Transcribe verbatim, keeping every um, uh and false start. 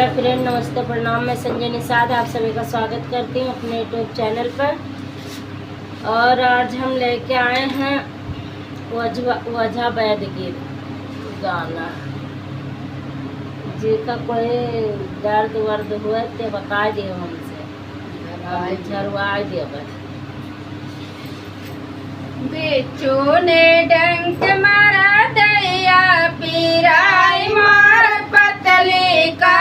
फ्रेंड, नमस्ते, प्रणाम। मैं संजय निषाद आप सभी का स्वागत करती हूँ अपने यूट्यूब चैनल पर। और आज हम लेके आए हैं वजवा वजह बैद गीत गाना। जेका कोई दर्द वर्द हुए ते बताइ दियो हमसे, हम झरवाइ दियो बस। बिच्छू ने डंक मारा दैया, पीराई मार पतली का